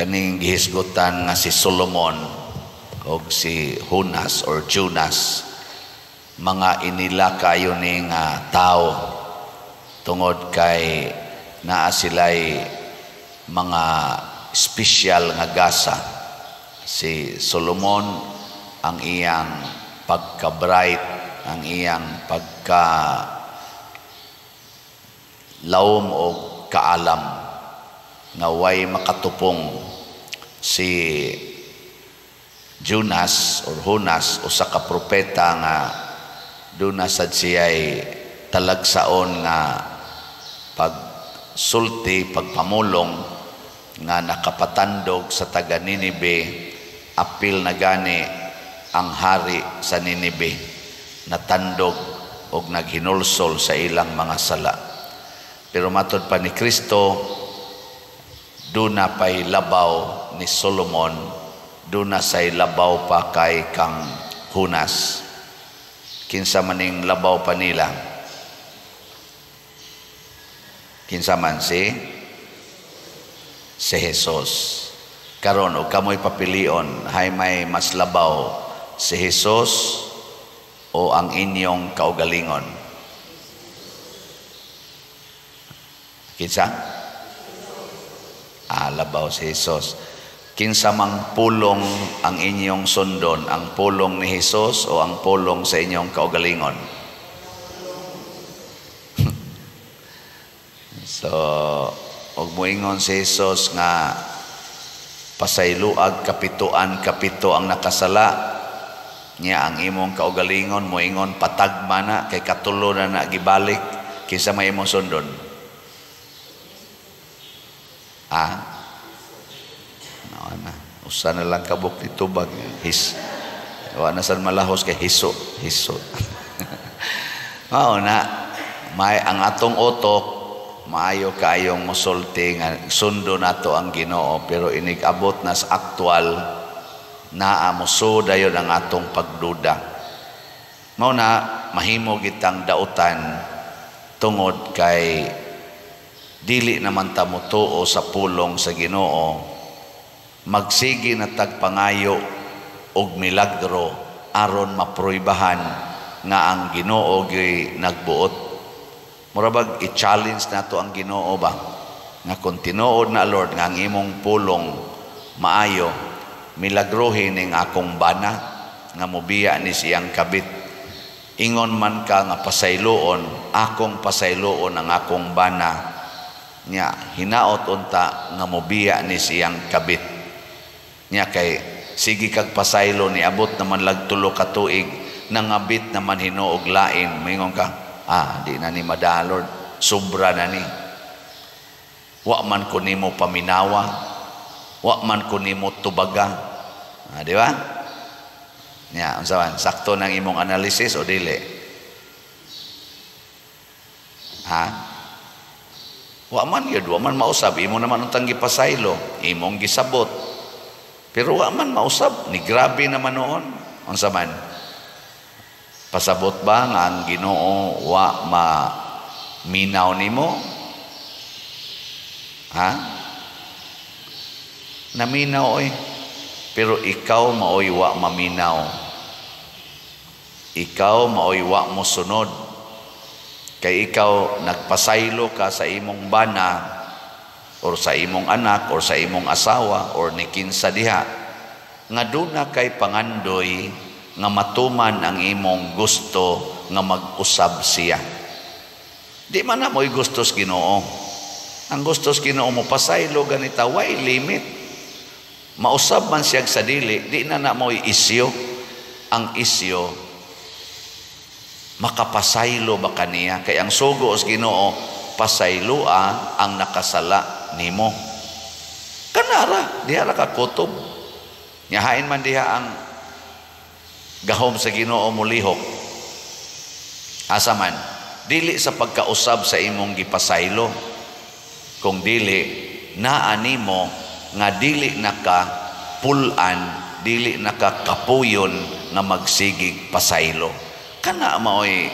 Kaning gihisgutan nga si Solomon o si Jonas or Jonas, mga inila kayo ni nga tao tungod kay naa sila'y mga espesyal nga gasa. Si Solomon, ang iyang pagka-bright, ang iyang pagka lawom o kaalam nga way makatupong. Si Jonas or Jonas, usa ka propeta nga duna sad siya'y talagsaon nga pagsulti, pagpamulong nga nakapatandog sa taga Ninibe, apil na gani ang hari sa Ninibe natandog og naghinulsol sa ilang mga sala. Pero matod pa ni Kristo, duna pay labaw ni Solomon, duna say labaw pa kay kang Jonas. Kinsa maning labaw pa nila? Kinsa man? Si Jesus. Karon, og kamoy papilion, hay may mas labaw, si Jesus o ang inyong kaugalingon? Kinsa? Ah, labaw si Jesus. Kinsa mang pulong ang inyong sundon, ang pulong ni Jesus o ang pulong sa inyong kaugalingon? So, og moingon si Jesus nga pasayloag kapituan kapito ang nakasala niya, ang imong kaugalingon moingon patagma na kay katulo na na gibalik, kinsa may imong sundon? Ah? No, na. Usa na lang kabuk ni tubag. His. Wa na sad malahos kay hiso, hiso. Mao na, may ang atong utok maayo kaayong mosulti nga sundo nato ang Ginoo, pero inig abot na sa aktual naa moso dayon ang atong pagduda. Mao na mahimo gitang dautan tungod kay dili naman ta motuo sa pulong sa Ginoo. Magsige na tagpangayo og milagro aron mapruibahan nga ang Ginoo gyoy nagbuot. Mura bag i-challenge nato ang Ginoo ba nga kung tinuod na, Lord, nga ang imong pulong maayo, milagrohin ning akong bana nga mobiya ni siyang kabit. Ingon man ka nga pasayloon, akong pasayloon ang akong bana nya hinaot unta nga mobiya ni siyang kabit nya, kay sige kag pasaylo, niabot naman lag 3 ka tuig, nangabit naman hinuog lain, moingon ka, "Ah, di na ni madala, Lord, sobra na ni. Wa man ko nimo paminawa, wa man ko nimo tubaga." Ah, di ba? Nya unsa man, sakto nang imong analysis o dili? Ha? Wa man yun, wa man mausab, imo naman untang gipasaylo, imong gisabot. Pero wa man mausab, ni grabe naman noon. Unsa man? Pasabot ba nga ang Ginoo wa ma minaw nimo? Ha? Naminaw oy. Pero ikaw maoy wa maminaw. Ikaw maoy wa mo sunod. Kay ikaw nagpasaylo ka sa imong bana or sa imong anak or sa imong asawa or ni kinsa diha nga duna kay pangandoy nga matuman ang imong gusto nga mag-usab siya. Di man na mo'y gustos Ginoo. Ang gustos Ginoo mo pasaylo ganita, way limit. Mausab man siya sa dili, di na na mo'y isyo. Ang isyo makapasaylo ba kaniya? Kay ang sugo sa Ginoo, pasayloa ang nakasala nimo. Kanara, diha ra ka kutob. Nyahain man diha ang gahom sa Ginoo molihok. Asa man, dili sa pagkausab sa imong gipasaylo, kung dili naa nimo nga dili naka pulan, dili naka kapuyon nga magsigig pasaylo. Kana maoy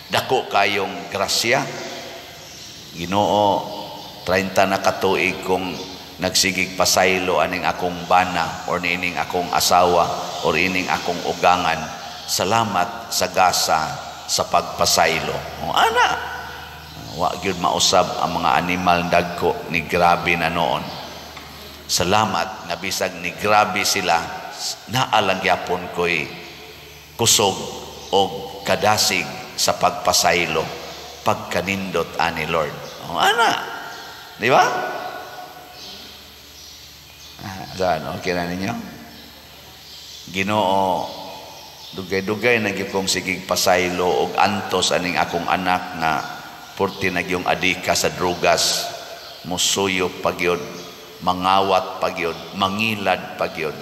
dako kayong grasya. Ginoo, 30 na katuig kong Nagsigig pasaylo aning akong bana or niining akong asawa or ining akong ugangan. Salamat sa gasa sa pagpasaylo. O ana, wa gyud mausab ang mga animal dagko ni grabe na noon. Salamat nga bisag ni grabe sila, naa lang gyapon ko'y kusog og kadasig sa pagpasaylo, pagkanindot ani Lord. O ana, di ba? Ah, saan? Okay na ninyo? Ginoo, dugay-dugay na gyud kong sigig pasaylo og antos aning akong anak nga purti na gyung adika sa drugas, musuyop pagyod, mangawat pagyod, mangilad pagyod.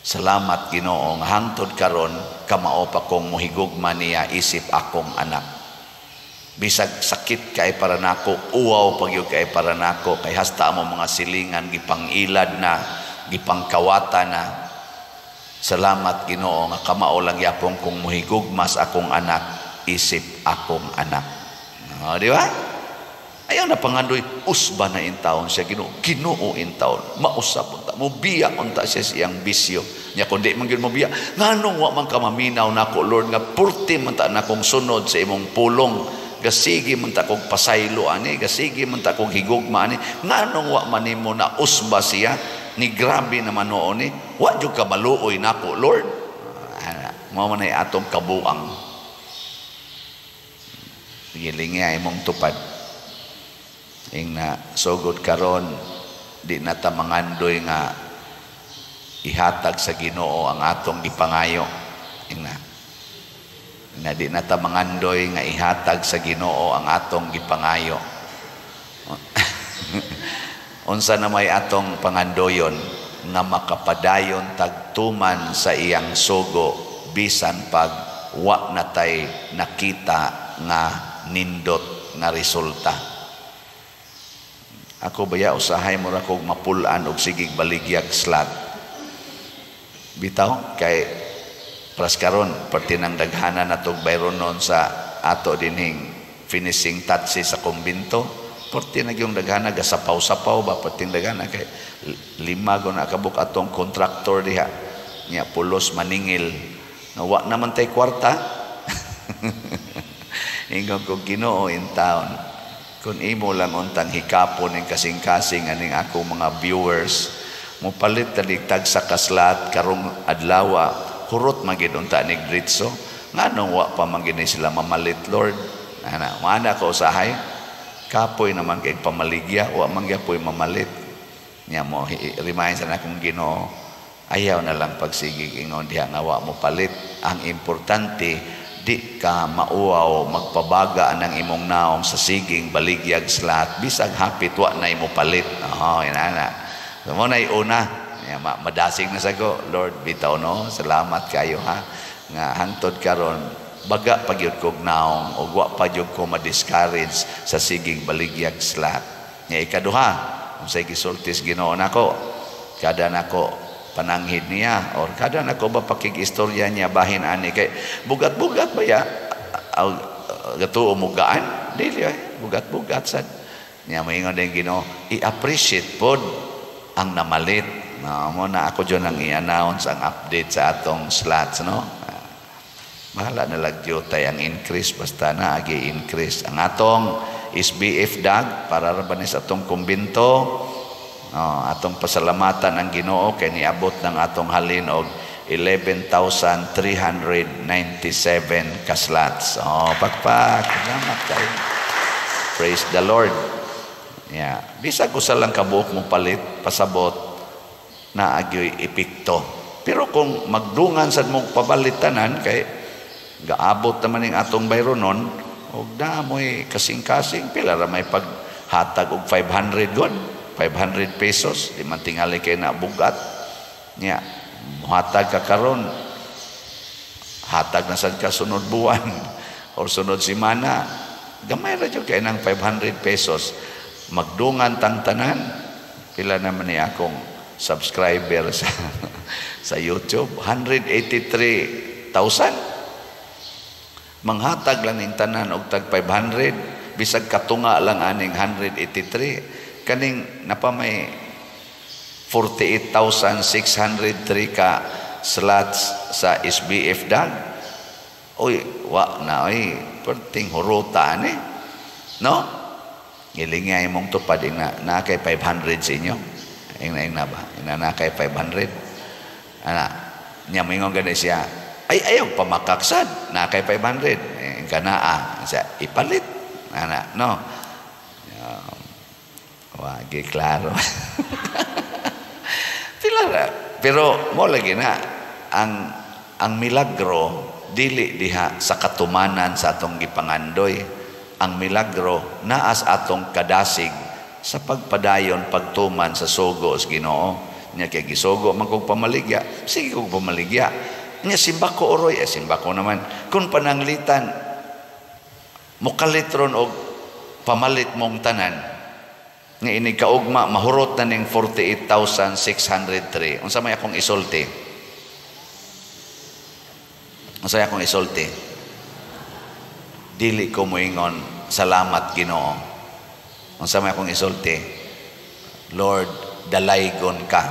Salamat, Ginoo, nga hangtod karon kamao pa kong mohigugma niya isip akong anak. Bisag sakit kay para nako, uwaw pagyud kay para nako, kay hasta amo mga silingan gipangilad na, gipangkawata na. Salamat, Ginoo, nga kamao lang yapon kong mohigugma sa akong anak isip akong anak. Oh, di ba? Ayaw na pangandoy, usba na intawon siya, Ginoo, Ginoo intawon, mausab unta, mobiya unta siya siyang bisyo. Nya kung di man gyud mobiya, nganong wa man ka maminaw nako, Lord, nga purti man ta nakong sunod sa imong pulong, gasigi man ta kog pasaylo ani, gasigi man ta kog higugma ani, nganong wa man nimo na usba siya, ni grabe naman noon ni, wa jud ka maluoy nako, Lord. Ah, mao man ay atong kabuang. Gilingi imong tupad. Ing na sugod karon di na ta mangandoy nga ihatag sa Ginoo ang atong gipangayo. Ing na. Na di na ta mangandoy nga ihatag sa Ginoo ang atong gipangayo. Unsa na may atong pangandoyon nga makapadayon tagtuman sa iyang sugo bisan pag wa natay nakita nga nindot nga resulta. Ako baya usahay mo ra kog mapulan og sigig baligyag slot. Bitaw kay pras karon perti nang daghanan natog bayronon sa ato dinhing finishing touches sa kumbinto. Perti na gyung daghana gasapaw-sapaw ba, perti daghana kay lima go na kabuk atong kontraktor diha. Nya pulos maningil. Wa naman tay kwarta. Ingon ko, Ginoo in town. Kung imo lang untang hikapon ning kasing-kasing aning akong mga viewers, mopalit taligtag sa kaslat karong adlawa, hurot magid unta nig dritso. Nganong wa pa man gini sila mamalit, Lord? Ana, mana ko usahay? Kapoy naman kay pamaligya, wa man gyapoy mamalit. Nya mo remind sa akong Ginoo, ayaw na lang pagsigig ingon diha nga wa mo palit. Ang importante di ka mauaw, magpabaga ng imong naong sa siging baligyag slat bisag hapit wa na imo palit. Oh, inana. So mo na una, ya, madasig na sago, Lord, bitaw no, salamat kayo ha nga hangtod karon baga pagyud kog naong ug wa pa gyud ko ma-discourage sa siging baligyag slat. Nya ikaduha, unsay gisultis Ginoo nako, kada nako pananghid niya or kada nako ba pakig-istorya niya bahin ani kay bugat-bugat ba ya gatuo mugaan dili ay bugat-bugat sad niya. Moingon din Ginoo, i-appreciate pod ang namalit. No, mo na ako dyan ang i-announce ang update sa atong slots, no. Bahala na lagyotay ang increase, basta na agi increase ang atong SBF dag para ra ba ni sa atong kumbinto. Oh, atong pasalamatan ang Ginoo kay niabot ng atong halin og 11,397 ka slots. Oh, pakpak. Salamat kayo. Praise the Lord. Yeah. Bisag usa lang kabuok mo palit, pasabot na agyoy epekto. Pero kung magdungan sad mo pabalit tanan kay gaabot naman ning atong bayronon og na moy kasing-kasing pila ra may paghatag og 500 god. 500 pesos, di man tingali kay na bugat. Nya, muhatag ka karon, hatag na sad ka sunod buwan or sunod semana. Gamay ra jud kay nang 500 pesos. Magdungan tang tanan. Pila naman ni akong subscriber sa sa YouTube? 183,000. Manghatag lang ning tanan og tag 500, bisag katunga lang aning 183. Kaning napamay 48,603 ka slots sa SBF dag. Uy, wa na oy, perting huruta ani. No? Gilingay imong tupad na na kay 500 sa inyo. Ing na ba? Ing na kay 500. Ana, nya moingon gani siya. Ay, ayaw pamakaksad, na kay 500. Ing kanaa siya ipalit. Ana, no? Wagi klaro. Pila ra. Pero mo lagi na ang milagro dili diha sa katumanan sa atong gipangandoy. Ang milagro naa sa atong kadasig sa pagpadayon pagtuman sa sugo sa Ginoo. Nya kay gisugo man kog pamaligya, sige kog pamaligya. Nya simba ko oroy, eh, simba ko naman. Kung pananglitan mukalitron og pamalit mong tanan nga inig kaugma mahurot na ning 48,603. Unsa may akong isulti? Unsa may akong isulti? Dili ko moingon salamat, Ginoo. Unsa may akong isulti? Lord, dalaygon ka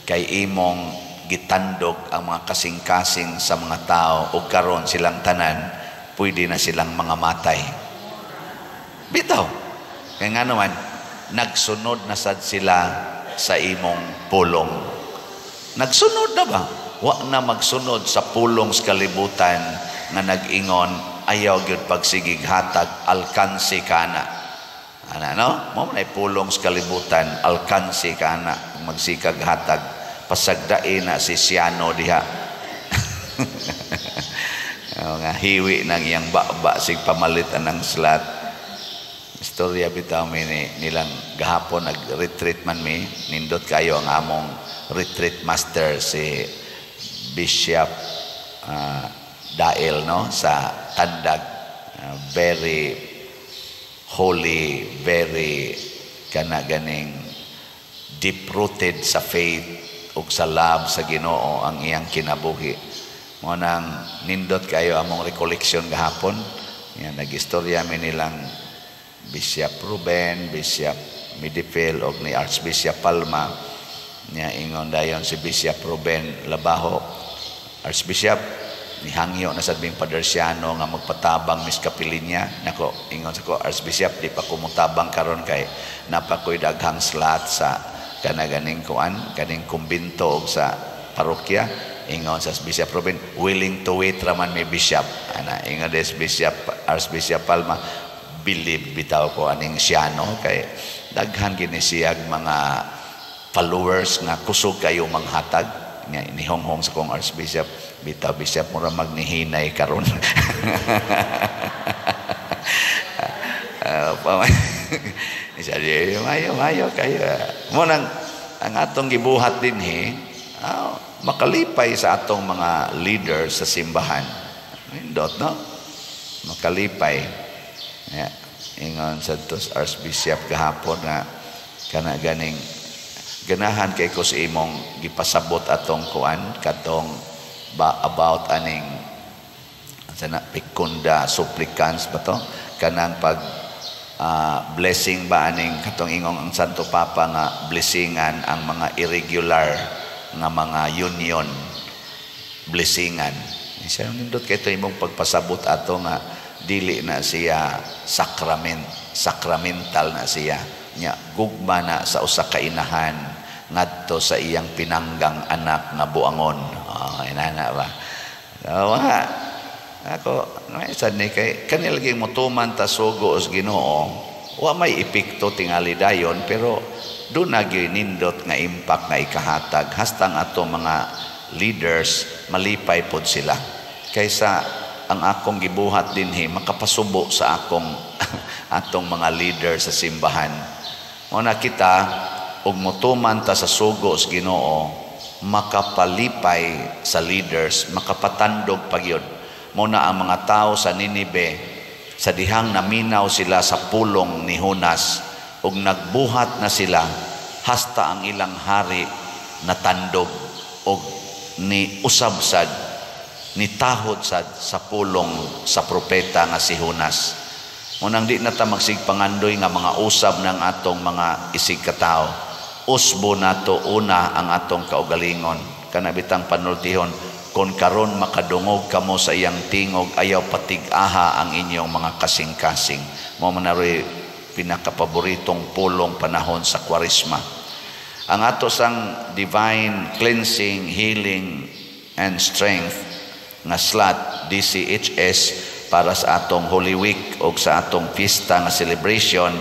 kay imong gitandog ang mga kasing-kasing sa mga tao ug karon silang tanan pwede na silang mga matay. Bitaw. Kaya nga naman, nagsunod na sad sila sa imong pulong. Nagsunod na ba? Wa na magsunod sa pulong sa kalibutan nga nag-ingon, ayaw gyud pagsigig hatag, alkansi kana. Ana, no? Mo man ay pulong sa kalibutan, alkansi kana, magsikag hatag, pasagdain na si Siano diha. Oh, nga hiwi ng iyang baba sig pamalit anang slot. Istorya bitaw mi ni nilang gahapon, nag-retreat man mi. Nindot kayo ang among retreat master, si Bishop Dael, no, sa Tandag. Very holy, very kana ganing deep rooted sa faith ug sa love sa Ginoo ang iyang kinabuhi. Mo nang nindot kayo among recollection gahapon. Yan, nag-istorya mi nilang Bishop Ruben, Bishop Midifel og ni Archbishop Palma. Nya ingon dayon si Bishop Ruben Labajo, "Archbishop, nihangyo na sad ming Padersiano nga magpatabang mis kapilinya." Nako, ingon sa ko, "Archbishop, di pa ko motabang karon kay napakoy daghang slot sa kana ganing kuan, kaning kumbinto og sa parokya." Ingon sa Bishop Ruben, "Willing to wait raman mi, Bishop." Ana, ingon des Bishop Archbishop Palma, believe bitaw ko aning siyano kay daghan gini siyag mga followers nga kusog kayo manghatag. Nga inihonghong sa kong Archbishop, "Bitaw, Bishop, mura magnihinay karon." Siya, mayo, mayo kayo. Mo nang ang atong gibuhat dinhi, makalipay sa atong mga leaders sa simbahan. Nindot, no? Makalipay. Yeah. Ingon sa tos Archbishop gahapon nga kana ganing ganahan kay ko sa imong gipasabot atong kuan katong ba about aning sana picunda supplicans ba to, kanang pag blessing ba aning katong ingong ang Santo Papa nga blessingan ang mga irregular nga mga union, blessingan. Siya, nindot kay ito imong pagpasabot ato nga dili na siya sacrament, sacramental na siya. Nya gugma na sa usa ka inahan ngadto sa iyang pinanggang anak nga buangon. Oh, inana ba? So, mga ako, may sad ni kay kanil lagi motuman ta sugo sa Ginoo, wa may epekto tingali dayon, pero do na gyud nindot nga impact nga ikahatag hastang ato mga leaders malipay pod sila kaysa ang akong gibuhat dinhi makapasubo sa akong atong mga leader sa simbahan. Mo na kita og motuman ta sa sugo sa Ginoo, makapalipay sa leaders, makapatandog pagyod. Mo na ang mga tao sa Ninibe, sa dihang naminaw sila sa pulong ni Jonas ug nagbuhat na sila, hasta ang ilang hari natandog og ni usab sad, ni tahod sad sa pulong sa propeta nga si Jonas. Munang di na ta magsigpangandoy nga mga usab ng atong mga isig katao. Usbo nato una ang atong kaugalingon. Kana bitang panultihon, "Kon karon makadungog kamo sa iyang tingog, ayaw patig-aha ang inyong mga kasing-kasing." Mao man naroy pinakapaboritong pulong panahon sa Kwaresma. Ang ato sang Divine Cleansing, Healing and Strength nga slot, DCHS, para sa atong Holy Week o sa atong fiesta nga celebration,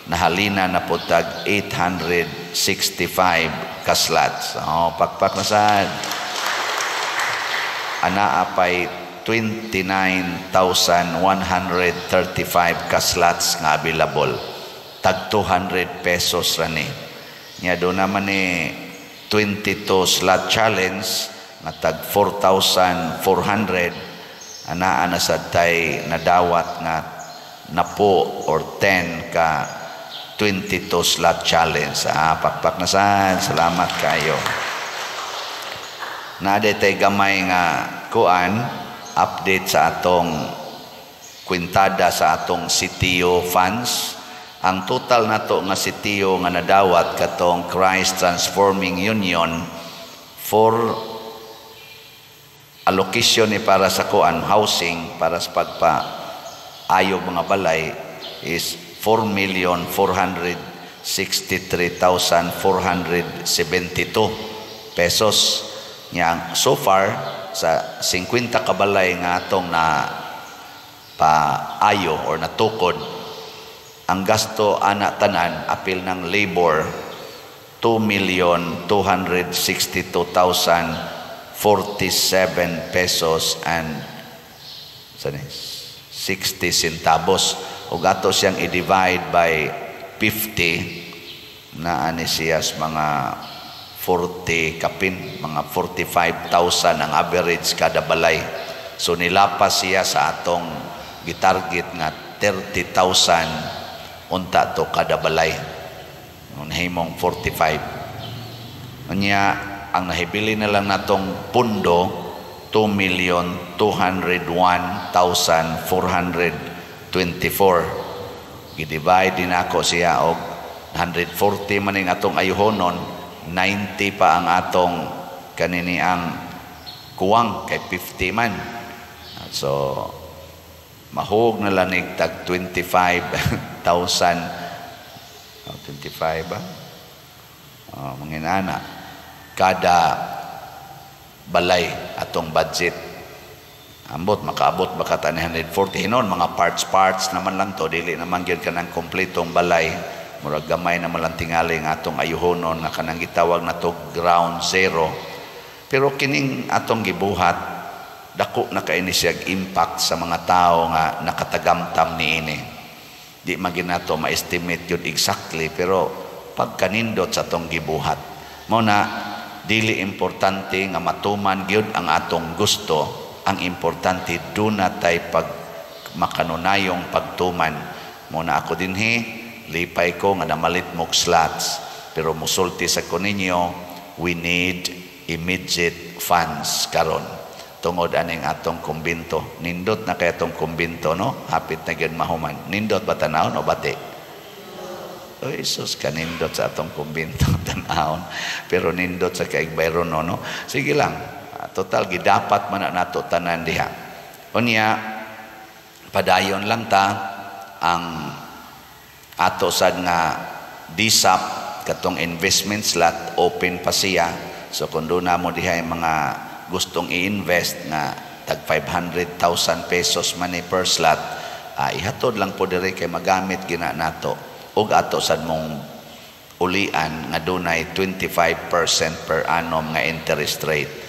nahalina na po tag 865 ka slots. Oh, pakpak na sad. Anaa pay 29,135 ka slots nga available. Tag 200 pesos ra ni. Nya do naman ni 22 slot challenge nga tag 4,400. Anaa na sad tay nadawat nga napo or 10 ka 22 slot challenge. Ah, pakpak na sad. Salamat kayo. Naa tay gamay nga kuan, update sa atong kwintada sa atong CTO funds. Ang total nato nga CTO nga nadawat katong Christ Transforming Union for allocation ni para sa kuan, housing, para sa pagpa ayo mga balay is 4,463,472 pesos. Nya so far sa 50 ka balay nga atong na paayo or natukod, ang gasto ana tanan apil ng labor, 2,262,047 pesos and 60 centavos. Ug ato siyang i-divide by 50, naa ni siya mga 40 kapin, mga 45,000 ang average kada balay. So nilapas siya sa atong gitarget nga 30,000 unta to kada balay. Nahimong 45. Unya ang nahibili na lang natong pundo, 2,201,424. Gi-divide din ako siya og 140 man ning atong ayuhonon, 90 pa ang atong kanini ang kuwang kay 50 man. So mahug na lang tag 25,000, oh, 25 ba? Oh, manginana kada balay atong budget. Ambot makaabot baka ta 140. Hinon mga parts parts naman lang to, dili naman gyud kanang kompletong balay, murag gamay naman lang tingali nga atong ayuhonon nga kanang gitawag na to ground zero. Pero kining atong gibuhat, dako na kay ni siyag impact sa mga tao nga nakatagamtam niini. Di man nato ma-estimate yun exactly, pero pagkanindot sa atong gibuhat. Mao na dili importante nga matuman gyud ang atong gusto, ang importante duna tay pag makanunayong pagtuman. Mao na ako dinhi, lipay ko nga namalit mog slots, pero musulti sa ko ninyo, we need immediate funds karon tungod aning atong kumbinto. Nindot na kay atong kumbinto, no? Hapit na gyud mahuman. Nindot ba tanawon o bati? Oy, sus, kanindot sa atong kumbinto tanawon, pero nindot sa kaig bayron, no, no? Sige lang. Total gidapat man na nato tanan diha. Unya padayon lang ta. Ang ato sad nga DSAP, katong investment slot, open pa siya. So kung doon mo diha yung mga gustong i-invest nga tag 500,000 pesos man ni per slot, ihatod lang po diri kay magamit gina nato ug ato sad mong ulian nga dunay 25% per annum nga interest rate.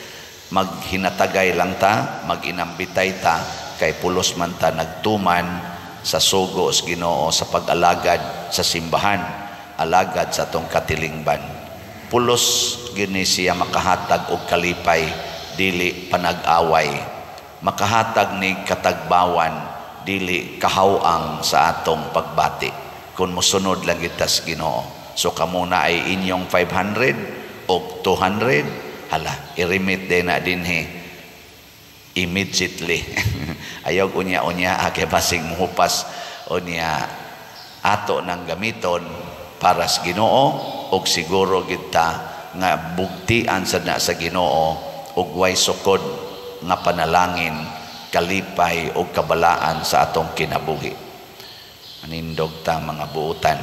Maghinatagay lang ta, maginambitay ta, kay pulos man ta nagtuman sa sugo sa Ginoo sa pag-alagad sa simbahan, alagad sa atong katilingban. Pulos gini siya makahatag og kalipay, dili panag-away. Makahatag ni katagbawan, dili kahawang sa atong pagbati. Kung musunod lang kita sa Ginoo. So kamo na ay inyong 500 o 200, hala, i-remit din na dinhi immediately. Ayaw unya-unya kay basing muhupas. Unya ato nang gamiton. para sa Ginoo ug siguro kita nga bugtian sa na sa Ginoo ug way sukod nga panalangin, kalipay ug kabalaan sa atong kinabuhi. Manindog ta, mga buutan.